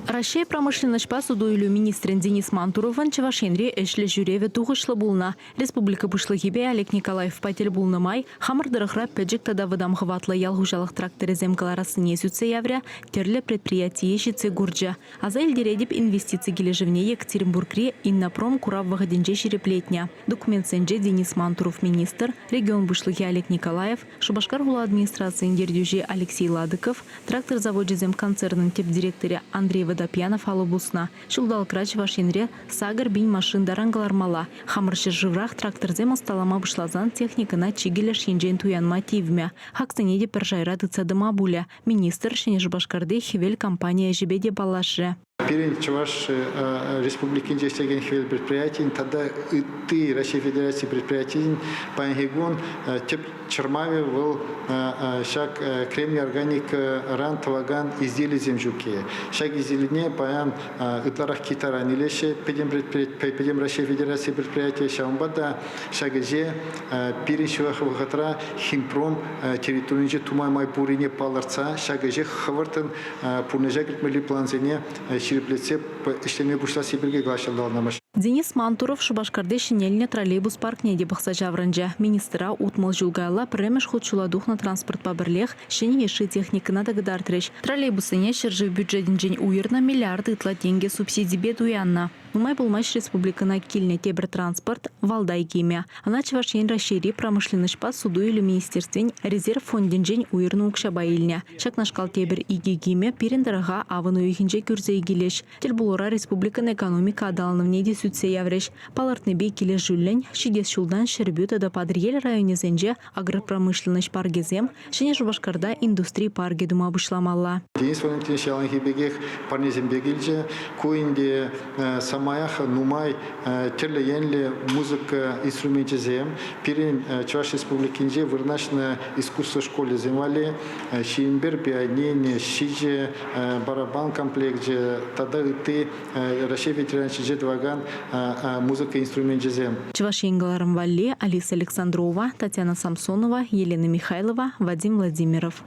Раҫҫей промышленноҫпа суту-илӳ министрӗн Денис Мантуровӑн Чӑваш Енри ӗҫлӗ ҫӳревӗ тухӑҫлӑ пулнӑ. Республика Пуҫлӑхӗпе Олег Николаевпа тӗл пулнӑ май хамӑр тӑрӑхра пӗчӗк тата вӑтам хӑватлӑ ял хуҫалӑх тракторӗсем кӑларассине сӳтсе яврӗ, тӗрлӗ предприятие ҫитсе курчӗ. Аса илтеретӗп, инвестици килӗшӗвне Екатеринбургри Иннопром курав вӑхӑтӗнче ҫирӗплетнӗ. Документсенче Денис Мантуров министр, регион Пуҫлӑхӗ Олег Николаев, Шупашкар хула администрацийӗн ертӳҫи Алексей Ладыков, Трактор завочӗсем концернӑн тӗп директорӗ Андрей Водопьянов алӑ пуснӑ. Ҫулталӑкра Чӑваш Енре 8000 машин таран кӑлармалла. Хамӑр ҫӗршыврах тракторсем ӑсталама пуҫласан техникӑна чикӗ леш енчен туянма тивмӗ. Хаксене те пӗр шайра тытса тӑма пулӗ. Министр Ҫӗнӗ Шупашкарти «Хӗвел» компани ӗҫӗпе те паллашрӗ. Пирӗн Чӑваш Республикинче ӗҫлекен хӗвел предприятийӗн тата ытти Раҫҫей Федераци предприятийӗн паянхи кун тӗп чӑрмавӗ вӑл ҫак кремний органикӑран тӑвакан изделисем ҫукки. Ҫак изделине паян ытларах Китайран илеҫҫӗ, пӗтӗм Раҫҫей Федераци предприятийӗ. Ҫавӑнпа та ҫак ӗҫе пирӗн ҫывӑх вӑхӑтра Химпром территорийӗнче тума май пуррине палӑртса ҫак ӗҫе хӑвӑрттӑн пурнӑҫа кӗртмелли плансене ҫирӗплетсе ӗҫлеме пуҫласси пирки калаҫса Денис Мантуров Шупашкарти ҫӗнелнӗ троллейбус паркне те пӑхса ҫаврӑнчӗ. Министра 60 ҫул каялла пӗрремӗш хут ҫула тухнӑ транспортпа пӗрлех ҫӗнӗ йышши техникӑна та кӑтартрӗҫ. Троллейбуссене ҫӗршыв бюджетӗнчен уйӑрнӑ миллиард ытла тенкӗ субсидипе туяннӑ. Нумай пулмасть республикӑна килнӗ тепӗр транспорт, Валдай кимӗ. Ӑна Чӑваш Ен Раҫҫейри промышленноҫпа суту-илӳ министерствин резерв фондӗнчен уйӑрнӑ укҫапа илнӗ. Ҫакнашкал тепӗр икӗ кимӗ пирӗн тӑрӑха авӑн уйӑхӗнче кӳрсе килӗҫ. Тӗлпулура республикӑн экономика аталанӑвне те сӳтсе яврӗҫ. Палӑртнипе килӗшӳллӗн, ҫитес ҫултан Ҫӗрпӳ тата Патӑрьел районӗсенче агропромышленноҫ паркӗсем, Ҫӗнӗ Шупашкарта индустри паркӗ тума пуҫламалла. Денис Валентинович яланхи пекех парнесемпе килчӗ. Ку ӗнтӗ самаях нумай тӗрлӗ енлӗ музыка инструменчӗсем. Пирӗн Чӑваш Республикинче вырнаҫнӑ искусство школӗсем валли ҫийӗнпер пианино, ҫичӗ барабан комплекчӗ тата ытти Раҫҫей ветеранӗнче тӑвакан музыка инструменчӗсем. Чӑваш Ен кӑларӑм валли Алиса Александрова, Татьяна Самсонова, Елена Михайлова, Вадим Владимиров.